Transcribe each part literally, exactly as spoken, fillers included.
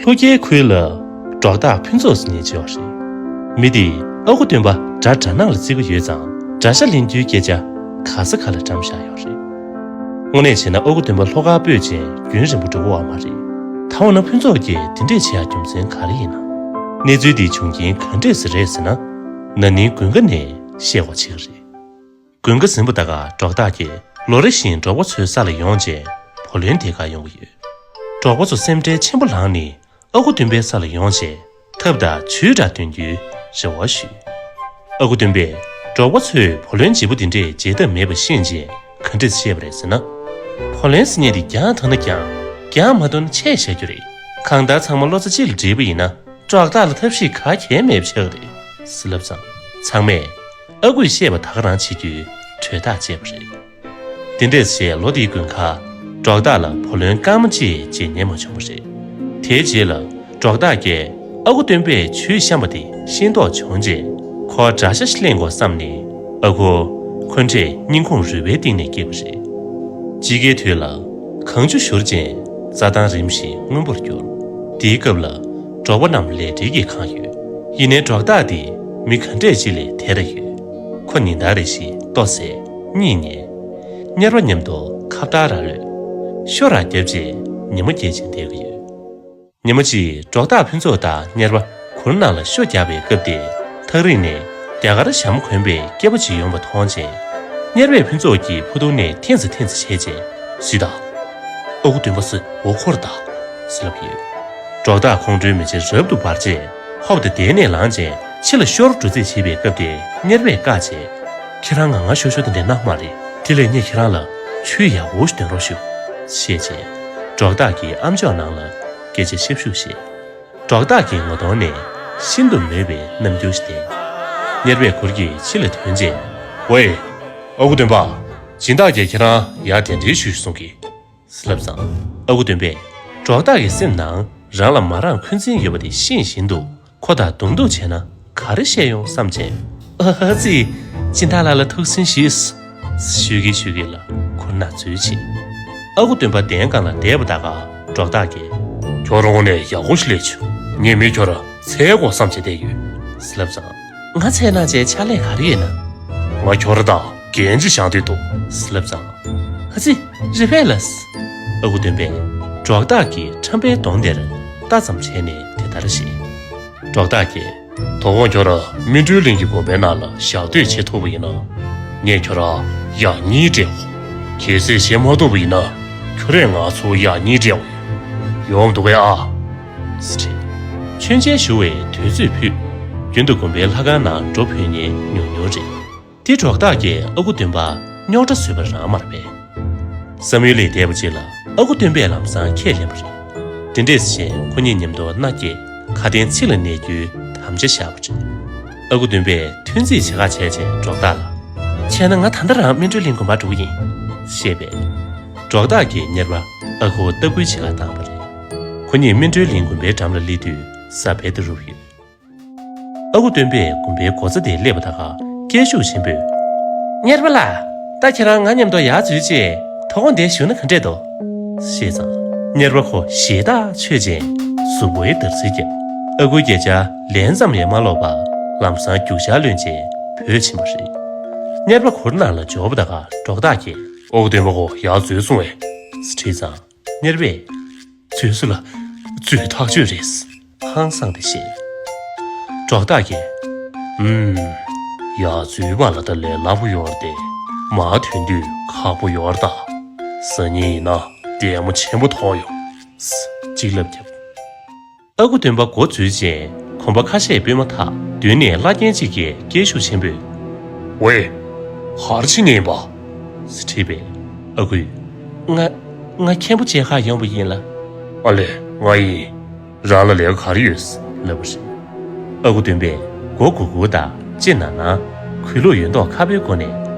ཕོ་སྐྱེས་ཁུལ་ལ་སྒྲོག་ཐག་ཕུན་ཚོགས་སུ་ཉེ་ཆེ་བ་རེད། མི་དེས་ཨ་ཁུ་སྟོན་པ་དགྲ་དགྲ་ནག་ལ་བརྩི་གི་ཡོད་ཙང་དགྲ་ཤ་ལེན་རྒྱུའི་སྐད་ཆ་ག་ས་ག་ལ་བཀྲམ་བཞག་ཡོད་རེད། དངོས་གནས་བྱས་ན་ཨ་ཁུ་སྟོན་པ་ལྷོ་ཁར་སྤོས་ཅིང་རྒྱུན་རིང་པོ་འགྲོ་གི་ཡོད་མ་རེད། ད་འོ་ན་ཕུན་ཚོགས་ཀྱིས་དེ་འདྲས་བྱེད་ཡག་རྒྱུ་མཚན་ག་རེ་ཡིན་ན། གནས་ཚུལ་འདིའི་བྱུང་རྐྱེན་ག་འདྲས་སེ་རེད་ཟེར་ན། ན་ནིང་དགུན་ཁ་ནས་བཤད་དགོས་བྱེད་ཀྱི་རེད། དགུན་ཁ་ཟིན་པ་ད་ག་སྒྲོག་ཐག་གིས་ལོ་རེ་བཞིན་འབྲོག་པ་ཚོའི་ས་ལ་ཡོང་བྱས་བུ་ལོན་དེ་ག་ཡོང་གི་ཡོད། འབྲོག་པ་ཚོ་སེམས་ཁྲལ་ཆེན་པོ་ལངས་ནས་ཨ་ཁུ་སྟོན་པའི་ས་ལ་ཡོང་བྱས་ཐབ་དང་ཇུས་འདྲ་འདོན་རྒྱུའི་རེ་བ་ཞུས། ཨ་ཁུ་སྟོན་པས་འབྲོག་པ་ཚོས་བུ་ལོན་ལྗིད་པོ་དེ་འདྲས་འཇལ་ཐབས་མེད་པ་ཤེས་རྗེས་ག་འདྲས་བཤད་པ་རེད་ཟེར་ན། བུ་ལོན་ཟེར་མཁན་དེ་རྒྱག་ཐུབ་ན་རྒྱག་རྒྱག་མ་ཐུབ་ན་ཆད་བཞག་རྒྱུ་རེད། གང་ལྟར་ཚང་མ་བློ་རྩེ་གཅིག་ལ་སྒྲིལ་པ་ཡིན་ན། སྒྲོག་ཐག་ལ་ཐབས་ཤེས་ག་གེ་མེད་པ་ཆགས་ཀྱི་རེད་ཟེར་ལབ་ཙང་ཚང་མས་ཨ་ཁུས་བཤད་པ་ད་ག་རང་བྱེད་རྒྱུའི་གྲོས་ཐག་བཅད་པ་རེད། དེ་འདྲས་བྱས་ལོ་དེའི་དགུན་ཁར་སྒྲོག་ཐག་ལ་བུ་ལོན་སྐར་མ་གཅིག་འཇལ་ཉན་མ་བྱུང་བ་རེད། དེའི་རྗེས་ལ་སྒྲོག་ཐག་གིས་ཨ་ཁུ་སྟོན་པས་ཇུས་བཤམས་པ་དེ་ཤེས་རྟོགས་བྱུང་རྗེས་ཁོ་དགྲ་ཤ་ཞིག་ལེན་དགོས་བསམ་ནས་ཨ་ཁུ་ཁོ་འདྲས་སྙིང་ཁུང་རུས་པའི་གཏིང་ནས་སྐྱེས་པ་རེད། དཔྱིད་ཀའི་དུས་ལ་གངས་ཆུ་བཞུར་ཅིང་རྩྭ་ཐང་རིམ་བཞིན་སྔོན་པོར་གྱུར། དེའི་སྐབས་ལ་འབྲོག་པ་རྣམས་ལས་བྲེལ་གྱིས་ཁེངས་ཡོད། ཡིན་ནའི་སྒྲོག་ཐག་དེ་མི་ག་འདྲས་ཅིག་ལས་དལ་ར་ཡོད། ཁོ་ཉིན་ལྟར་རེ་བཞིན་ལྟོ་ཟས་གཉིད་ཉལ། གཉེར་པ་མཉམ་དུ་ཁ་བརྡ་ར་ལོས། ཤོ་ར་བརྒྱབ་རྗེས་ཉི་མ་བརྒྱད་ཅིག་བསྡད་ཀྱི་ཡོད། ཉི་མ་གཅིག་སྒྲོག་ཐག་ཕུན་ཚོགས་དང་གཉེར་པ་གུར་ནང་ལ་ཤོ་རྒྱག་པའི་སྐབས་དེ་ཐག་རིང་ནས་རྒྱ་གར་ཞྭ་མོ་གོན་པའི་སྐྱེས་པ་ཅིག་ཡོང་བ་མཐོང་རྗེས་གཉེར་པས་ཕུན་ཚོགས་ཀྱི་ཕུ་ཐུང་ནས་འཐེན་ཙམ་འཐེན་ཙམ་བྱས་རྗེས་གཟིགས་དང་། ཨ་ཁུ་སྟོན་པ་སུ་འོ་འཁོར་དང་ཟེར་ལབ་ཡོད། སྒྲོག་ཐག་ཁོང་ཁྲོའི་མེ་ལྕེ་རབ་ཏུ་འབར་རྗེས་ཧོབ་སྟེ་དེ་ནས་ལངས་རྗེས་ཕྱི་ལ་ཤོར་འགྲོ་རྩིས་བྱེད་པའི་སྐབས་དེ་གཉེར་པས་བཀག་རྗེས། ཁྱེད་རང་ང་ང་ཤོར་ཤོར་དེ་འདྲ་གནང་མ་རེད། དེ་ལས་ངས་ཁྱེད་རང་ལ་ཆུ་ཡག་པོ་ཞིག་འདོན་རོགས་ཞུ། ཞེས་བྱས། སྒྲོག་ཐག་གིས་ཨམ་ཅོག་ནང་ལ་སྐད་ཆ་ཤབ་ཤུབ་བཤད། སྒྲོག་ཐག་གི་ངོ་གདོང་ནས་ཤིན་ཏུ་མོས་པའི་རྣམ་འགྱུར་ཞིག་བསྟན། གཉེར་པས་གུར་གྱིས་ཕྱི་ལ་ཐོན་རྗེས། ཝེ། ཨ་ཁུ་སྟོན་པ། སྦྱིན་བདག་གིས་ཁྱེད་རང་ཡར་གདན་འདྲེན་ཞུ་ཞེས་གསུང་གི། ལབ་ཙང་། ཨ་ཁུ་སྟོན་པས་སྒྲོག་ཐག་གི་སེམས་ནང་རང་ལ་མ་རངས་འཁོན་འཛིན་ཡོད་པ་དེ་ཤེས་བཞིན་དུ་ཁོ་དང་གདོང་གཏུག་བྱས་ན་ག་རེ་བཤད་ཡོང་བསམ་བྱས། ཨ་ཙི། སྦྱིན་བདག་ལགས་ལ་ཐུགས་སུན་ཞུས། ཞུས་ཀྱིན་ཞུས་ཀྱིན་ལ་གུར་ནང་འཛུལ་ཕྱིན། ཨ་ཁུ་སྟོན་པ་གདན་སྒང་ལ་བསྡད་པ་ད་ག་སྒྲོག་ཐག་གིས། ཁྱོད་རང་ནས་ཡག་པོ་ཞིག་ལས་བྱུང་། ངས་མི་ཁྱོད་ར་འཚོལ་དགོས་བསམ་བྱས་བསྡད་ཡོད། ལབ་ཙང་། ང་འཚོལ་གནང་བྱས་ཕྱག་ལས་ག་རེ་ཡོད་ན། ང་ཁྱོད་ར་དང་འགན་ཅིག་བཞག་འདོད་འདུག། ལབ་ཙང་། ཨ་ཙི། རེ་བས་ལ། ཨ་ཁུ་སྟོན་པས་སྒྲོག་ཐག་གི་ཁྲམ་པའི་གདོང་དེར་ལྟ་ཙམ་བྱས་ནས་དེ་ལྟར་བཤད། སྒྲོག་ཐག་གིས། དོ་དགོང་ཁྱོད་ར་སྨིན་གྲོལ་གླིང་གི་དགོན་པའི་ནང་ལ་ཞག་སྡོད་བྱེད་ཐུབ་པ་ཡིན་ན། ངས་ཁྱོད་ར་ཡག་ཉེས་སྤྲད་འོ། གལ་སྲིད་བྱེད་མ་ཐུབ་པ་ཡིན་ན། ཁྱོད་རས་ང་ཚོ་ཡག་ཉེས་སྤྲད་འོ། ཡོང་འདུག་གས་ཨ། ཟེར། མཆོད་མཇལ་ཞུ་བའི་དུས་ཚོད་ཕུད། རྒྱུན་དུ་དགོན་པའི་ལྷ་ཁང་ནང་འགྲོ་ཕོད་མཁན་ཉུང་ཉུང་རེད། དེ་སྒྲོག་ཐག་གིས་ཨ་ཁུ་སྟོན་པ་རྙོག་དྲ་བཟོས་པ་རང་མ་རེད་པས། བསམ་ཡུལ་ལས་འདས་པ་ཅིག་ལ་ཨ་ཁུ་སྟོན་པས་ལམ་སང་ཁས་ལེན་པ་རེད། དེ་འདྲས་བྱས་ཁོ་གཉིས་མཉམ་དུ་མནའ་སྐྱེལ་ཁ་དན་ཚིག་ལ་གནས་རྒྱུའི་དམ་བཅའ་བཞག་པ་རེད། ཨ་ཁུ་སྟོན་པས་ཐུན་རྩིས་བྱེད་ཁ་བྱས་རྗེས་སྒྲོག་ཐག་ལ། བྱས་ན་ང་ད་ལྟ་རང་སྨིན་གྲོལ་གླིང་དགོན་པར་འགྲོ་གི་ཡིན། ཞེས་པས། སྒྲོག་ཐག་གིས་གཉེར་པ་ཨ་ཁུ་ལྟ་སྐུལ་བྱེད་ཁ་བཏང་པ་རེད། ཁོ་གཉིས་སྨིན་གྲོལ་གླིང་དགོན་པའི་འགྲམ་ལ་སླེབས་དུས་གཟའ་སྤེལ་དུ་རུབ་ཡོད། ཨ་ཁུ་སྟོན་པས་དགོན་པའི་སྒོ་རྩ་དེར་སླེབས་པ་ད་ག་སྐད་ཤུགས་ཆེན་པོས། གཉེར་པ་ལགས། ད་ཁྱེད་རང་ང་མཉམ་དུ་ཡར་འཛུལ་རྗེས་དོ་དགོང་འདིར་བཞུགས་ན་ག་འདྲས་འདུག། ཞེས་ཙང་། གཉེར་པ་ཁོ་ཞེ་ཐག་ཆོད་ཅིང་གཟུགས་པོའི་འདར་སིག་བརྒྱབ། ཨ་ཁུའི་སྐད་ཆ་ལན་ཙམ་ཡང་མ་ལོག་པར་ལམ་སང་རྒྱུག་ཤར་ལོན་ཅིང་བུད་ཕྱིན་པ་རེད། གཉེར་པ་གུར་ནང་ལ་འབྱོར་བ་ད་ག་སྒྲོག་ཐག་གིས། ཨ་ཁུ་སྟོན་པ་ཁོ་ཡར་འཛུལ་སོང་བས། དྲིས་ཙང་། གཉེར་པས། འཛུལ་སོང་ལགས། འཛུལ་ཐག་ཆོད་རེད། ཧང་སངས་ཏེ་བཤད། སྒྲོག་ཐག་གིས། ཨུམ། ཡར་འཛུལ་བ་ལ་ད་ལས་སླ་པོ་ཡོད་རེད་དེ། མར་ཐོན་དུས་ཁག་པོ་ཡོད་རེད་ད། སང་ཉིན་ཡིན་ན་ལྟད་མོ་ཆེན་པོ་མཐོང་ཡོང་། གཅིག་ལབ་རྒྱབ། ཨ་ཁུ་སྟོན་པ་སྒོ་འཛུལ་རྗེས་གོམ་པ་ཁ་ཤས་སྤོས་མ་ཐག་མདུན་ནས་བླ་རྒན་གཅིག་གིས་སྐད་ཤུགས་ཆེན་པོས། ཝེ། ག་རེ་བྱེད་མཁན་ཡིན་པ། ཟེར་དྲིས་པས་ཨ་ཁུས། ང་ང་མཁན་པོ་མཇལ་ཁར་ཡོང་བ་ཡིན་ལགས། ཨ་ལས་ང་ཡིན། རང་ལ་ལས་ཀ་ག་རེ་ཡོད། ལབ་པ་རེད། ཨ་ཁུ་སྟོན་པས་མགོ་སྒུར་སྒུར་དང་ལྕེ་ནག་ནག་གུས་ལུགས་ཡོད་མདོག་ཁ་པོའི་སྒོ་ནས།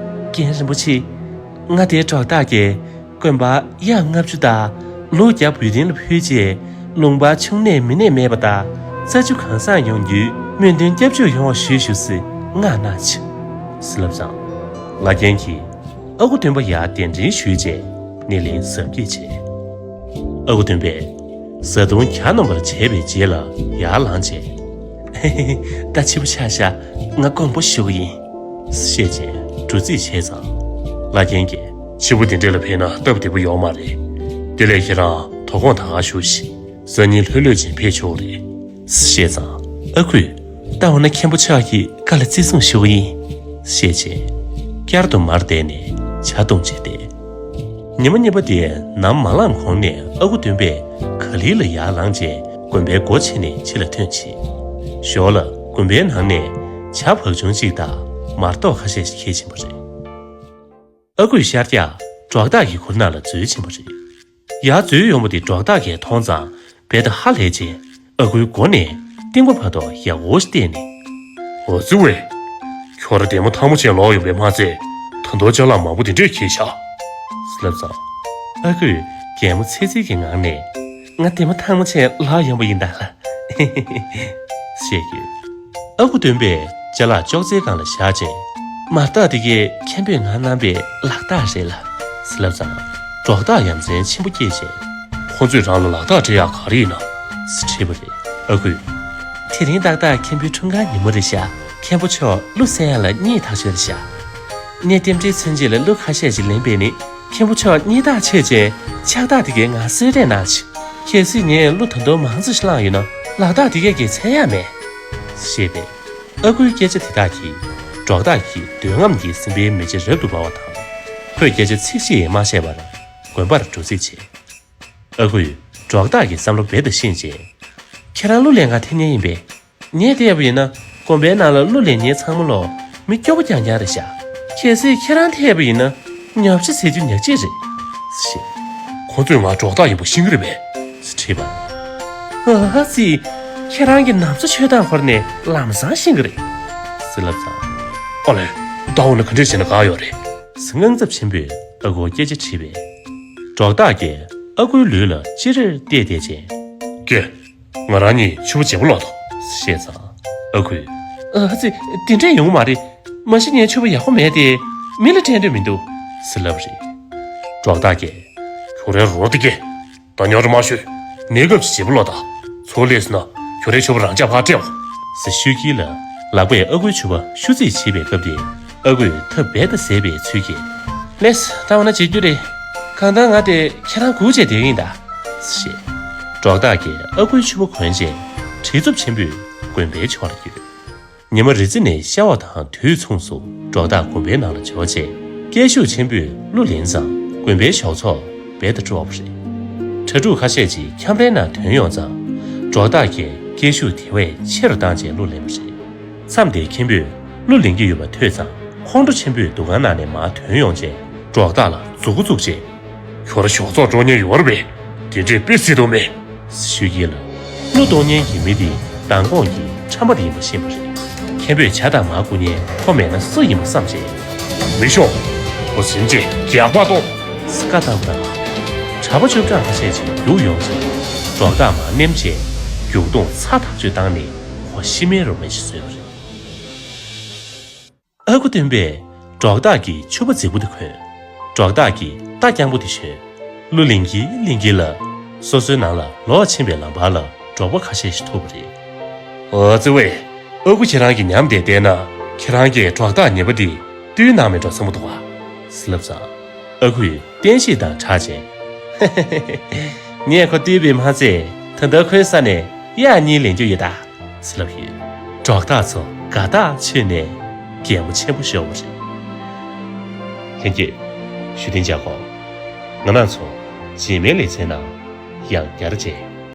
རྒན་རིན་པོ་ཆེ། ང་དེ་སྒྲོག་ཐག་གིས་དགོན་པར་གཡག་ལྔ་བཅུ་དང་ལུག་བརྒྱ་འབུལ་རྟེན་ལ་ཕུལ་རྗེས་ལུང་པར་ཕྱུགས་ནད་མི་ནད་མེད་པ་དང་རྩྭ་ཆུ་གང་སར་ཡོང་རྒྱུའི་སྨོན་འདུན་སྐྱབས་འཇུག་ཡོང་བ་ཞུ་ཞུ་ཟེར་མངགས་གནང་བྱུང་། ཟེར་ལབ་ཙང་། བླ་རྒན་གྱིས་ཨ་ཁུ་སྟོན་པ་ཡར་གདན་འདྲེན་ཞུས་རྗེས་སྣེ་ལེན་གཟབ་རྒྱས་བྱས། ཨ་ཁུ་སྟོན་པས། བཟའ་བཏུང་གྱ་ནོམ་པར་བྱས་པའི་རྗེས་ལ་ཡར་ལངས་བྱས། ད་ཕྱི་པོ་ཆགས་ཤག་ང་དགོངས་པ་ཞུ་གི་ཡིན། ཞེས་བྱས་འགྲོ་རྩིས་བྱས་ཙང་། བླ་རྒན་གྱིས། ཕྱི་པོ་དེ་འདྲས་ལ་ཕེབས་ན་སྟབས་བདེ་པོ་ཡོད་མ་རེད། དེ་ལས་ཁྱེད་རང་དོ་དགོང་ད་ག་བཞུགས་ཤིག་སང་ཉིན་ལྷོད་ལྷོད་ཅིག་ཕེབས་ཆོག་རེད། ཞེས་ཙང་ཨ་ཁུས། ད་འོ་ན་མཁན་པོ་མཆོག་གི་བཀའ་ལ་བརྩི་སྲུང་ཞུ་གི་ཡིན། ཞེས་བྱས། བསྐྱར་དུ་མར་བསྡད་ནས་ཇ་བཏུང་བྱས་ཏེ། ཉི་མ་གཉིས་པ་དེ་ནམ་མ་ལངས་གོང་ནས་ཨ་ཁུ་སྟོན་པས་ག་ལེར་ལ་ཡར་ལངས་རྗེས་དགོན་པའི་སྒོ་ཕྱེ་ནས་ཕྱི་ལ་ཐོན་ཕྱིན། ཞོར་ལ་དགོན་པའི་ནང་ནས་ཇ་བག་ཆུང་གཅིག་དང་མར་ཏོག་ཁ་ཤས་ཤིག་འཁྱེར་ཕྱིན་པ་རེད། ཨ་ཁུས་ཤར་རྒྱག་སྒྲོག་ཐག་གི་གུར་ནང་ལ་འཛུལ་ཕྱིན་པ་རེད། ཡར་འཛུལ་ཡོང་བ་དེ་སྒྲོག་ཐག་གིས་མཐོང་ཙང་རྦད་དེ་ཧ་ལས་རྗེས་ཨ་ཁུའི་མགོ་ནས་རྟིང་པ་བར་དུ་ཡག་པོ་ཞིག་བལྟས་ནས། འོ་ཙི་བས། ཁྱོད་རང་ལྡེ་མོ་ཐང་མོ་ཅན་ལོག་ཡོང་པས་མ་ཚད་ད་དུང་ཅ་ལག་མང་པོ་དེ་འདྲས་འཁྱེར་ཤག་ལབ་ཙང་། ཨ་ཁུས་གད་མོ་ཚིག་ཚིག་གི་ངང་ནས། ང་ལྡེ་མོ་ཐང་མོ་ཅན་ལོག་ཡོང་པ་ཡིན་ད་ལ། ཞེས་ཡོད། ཨ་ཁུ་སྟོན་པས་ཅ་ལག་ཅོག་ཙེའི་སྒང་ལ་བཞག་ཅིང་། མར་ཏོག་དེ་གས་མཁན་པོས་ང་གནང་པའི་ལག་རྟགས་རེད་ལ། ཟེར་ལབ་ཙང་། སྒྲོག་ཐག་ཡ་མཚན་ཆེན་པོ་སྐྱེས་བྱས། ཁོ་ཚོས་རང་ལ་ལག་རྟགས་སྤྲད་ཡག་ག་རེ་ཡིན་ནམ། ཟེར་དྲིས་པ་རེད། ཨ་ཁུས། དེ་རིང་ཏག་ཏག་མཁན་པོའི་འཁྲུངས་སྐར་ཉིན་མོ་རེད་ཤག་མཁན་པོ་མཆོག་གླུ་གསན་ཡག་ལ་སྙེ་ཐག་ཆོད་རེད་ཤག་ངས་རྟེན་འབྲེལ་མཚོན་ཆེད་ལ་གླུ་ཁ་ཤས་ཤིག་ལེན་པས་ནི། མཁན་པོ་མཆོག་སྙེ་ཐག་ཆོད་ཅིང་ཕྱག་རྟགས་དེ་གའི་ང་གསོལ་རས་གནང་ཆེ། གལ་སྲིད་ངས་གླུ་ད་དུང་མང་ཙམ་ཞིག་བླངས་ཡོད་ན་ལག་རྟགས་དེ་གས་ཀྱིས་འཚོལ་ཡག་མེད། ཞེས་པས། ཨ་ཁུའི་སྐད་ཆ་དེ་དག་གིས་སྒྲོག་ཐག་གི་འདོད་རྔམ་གྱིས་སེམས་པའི་མེ་ལྕེ་རབ་ཏུ་འབར་བ་དང་། ཁོས་སྐད་ཆ་ཚིག་གཅིག་ཡང་མ་བཤད་པར་དགོན་པར་འགྲོ་རྩིས་བྱས། ཨ་ཁུས་སྒྲོག་ཐག་གི་བསམ་བློ་རྦད་དེ་ཤེས་རྗེས། ཁྱེད་རང་གླུ་ལེན་ག་འཐེན་མཁན་ཡིན་པས། ངས་བལྟས་པ་ཡིན་ན་དགོན་པའི་ནང་ལ་གླུ་ལེན་མཁན་ཚང་མ་ལོ་མི་སྐྱོ་པོ་རྐྱང་རྐྱང་རེད་ཤག་གལ་སྲིད་ཁྱེད་རང་འཐེན་པ་ཡིན་ན་ཉོབ་ཆ་ཟེར་རྒྱུ་ཉག་གཅིག་རེད། ཞེས། ཁོ་ཚོས་ང་སྒྲོག་ཐག་ཡིན་པ་ཤེས་ཀྱི་རེད་པས། ཟེར་དྲིས་པར། ཨ་ཙི། ཁྱེད་རང་གི་ན་ཚ་ཆོད་སྟངས་སྐོར་ནས་ལམ་སང་ཤེས་ཀྱི་རེད། ཟེར་ལབ་ཙང་། ཨོ་ལེ། ད་འོ་ན་ག་འདྲས་བྱས་ན་དགའ་ཡོད་རེད། ཟེར་དངངས་འཚབ་ཆེན་པོས་ཨ་ཁུར་སྐད་ཆ་དྲིས་པས། སྒྲོག་ཐག་གིས་ཨ་ཁུའི་ལུས་ལ་ཅི་རེར་བལྟས་བསྡད་རྗེས། ཀྱེ། ང་རང་གཉིས་ཕྱུ་པ་བརྗེ་པོ་ལོག་དང་། ཞེས་ཙང་། ཨ་ཁུས། ཨ་ཙི། དེ་འདྲས་ཡོང་གི་མ་རེད། མ་གཞི་ངའི་ཕྱུ་པ་ཡག་པོ་མེད་དེ། མི་ལ་སྤྲད་འདོད་མི་འདུག་ཟེར་ལབ་པ་རེད། སྒྲོག་ཐག་གིས། ཁྱོད་རའི་རོ་དེ་སྐྱེ། ད་ཉོར་མ་ཤོད། གནས་སྐབས་ཀྱི་བརྗེ་པོ་ལོག་དང་། ཚུར་སླེབས་སོང་ན་ཁྱོད་རའི་ཕྱུ་པ་རང་འཇགས་ཕར་སྤྲད་འོ། ཟེར་ཤོད་ཀྱིན་ལ་ལག་པས་ཨ་ཁུའི་ཕྱུ་པ་ཤུ་རྩེས་བྱེད་པའི་སྐབས་དེ། ཨ་ཁུས་ཐབས་རྦད་དེ་ཟད་པའི་ཚུལ་གྱིས། ལེས་ད་འོ་ན་བྱེད་རྒྱུ་རེད། གང་ལྟར་ང་དེ་ཁྱེད་རང་སྒུག་བྱས་བསྡད་ཡིན་ད། ཞེས། སྒྲོག་ཐག་གིས་ཨ་ཁུའི་ཕྱུ་པ་གོན་རྗེས་བྲེལ་འཚུབ་ཆེན་པོས་དགོན་པའི་ཕྱོགས་ལ་བསྐྱོད། ཉི་མ་རེ་ཚེ་ནས་ཤར་བ་དང་དུས་མཚུངས་སུ་སྒྲོག་ཐག་དགོན་པའི་ནང་ལ་འབྱོར་རྗེས་སྐད་ཤུགས་ཆེན་པོས་གླུ་ལེན་ཙང་དགོན་པའི་ཞོགས་ཚོགས་རྦད་དེ་སྤྲོ་བ་རེད། གྲྭ་ཕྲུག་ཁ་ཤས་ཀྱིས་ཁྱམས་རའི་ནང་ཐོན་ཡོང་ཙང་། སྒྲོག་ཐག་གིས་སྐད་ཤུགས་དེ་བས་ཆེ་རུ་བཏང་རྗེས་གླུ་ལེན་པ་རེད། མཚམས་དེར་མཁན་པོས་གླུ་ལེན་གྱི་ཡོད་པ་ཐོས་ཙང་ཁོང་ཁྲོ་ཆེན་པོས་འདུ་ཁང་ནང་ནས་མར་ཐོན་ཡོང་རྗེས་སྒྲོག་ཐག་ལ་མཛུ་གུ་བཙུགས་རྗེས། ཁྱོད་རང་ཞོགས་ཚོགས་སྤྲོ་ཉེན་ཡོད་རེད་པས། དེ་འདྲས་དཔེ་སྲིད་དོ་མེད། ཞུས་ཀྱིན་ལ། གླུ་གཏོང་མཁན་གྱི་མི་དེ་མདང་དགོང་གི་ཁྲམ་པ་དེ་ཡིན་པ་ཤེས་པ་རེད། མཁན་པོས་ཇ་དང་མར་བསྐུར་མཁན་ཁོ་མེད་ན་སུ་ཡིན་པ་བསམ་རྗེས། མི་ཤོག་ཁོ་ཟིན་རྗེས་རྒྱག་པ་གཏོང་། ཟེར་བཀའ་བཏང་པ་དང་། གྲྭ་པ་བཅུ་གྲངས་ཁ་ཤས་ཅིག་རྒྱུགས་ཡོང་རྗེས། སྒྲོག་ཐག་མར་མནན་རྗེས། རྒྱུག་རྡུང་ཚ་ཐག་ཆོད་བཏང་ནས་ཁོ་ཤི་རྨས་རོ་རྨས་ཤིག་བཟོས་པ་རེད། ཨ་ཁུ་སྟོན་པས་སྒྲོག་ཐག་གི་ཕྱུ་པ་རྫིག་པོ་དེ་གོན། སྒྲོག་ཐག་གི་རྟ་རྐྱང་པོ་དེ་ཞོན། གླུ་ལེན་གྱིན་ལེན་གྱིན་ལ། སོ་སོའི་ནང་ལ་ལོག་ཕྱིན་པའི་ལམ་བར་ལ་འབྲོག་པ་ཁ་ཤས་ཤིག་ཐུག་པ་རེད། ཨ་ཙི་ཝེ། ཨ་ཁུ་ཁྱེད་རང་གི་ཉམས་དེ་བལྟས་ན་ཁྱེད་རང་གིས་སྒྲོག་ཐག་ཉེས་པ་འདི་བཏུལ་གནང་མེད་འགྲོ་བསམ་གྱི་འདུག་ག་ཟེར་ལབ་ཙང་། ཨ་ཁུས་བསྟན་བཤིག་དང་སྦྲགས་བྱས། ངས་ཁོ་བཏུལ་བས་མ་ཚད་ད་ལྟ་ཁོའི་ས་ནས་གཡག་གཉིས་ལེན་རྒྱུ་ཡོད་ད། ཟེར་ལབ་ཡོད། སྒྲོག་ཐག་ཚོ་དགའ་ཐག་ཆོད་ནས་གད་མོ་ཆེན་པོ་ཤོར་བ་རེད། ལྷན་རྒྱས། བཞུགས་གདན་འཇགས་སྒོ། ང་རང་ཚོ་རྗེས་མའི་ལེ་ཚན་ནང་ཡང་བསྐྱར་མཇལ།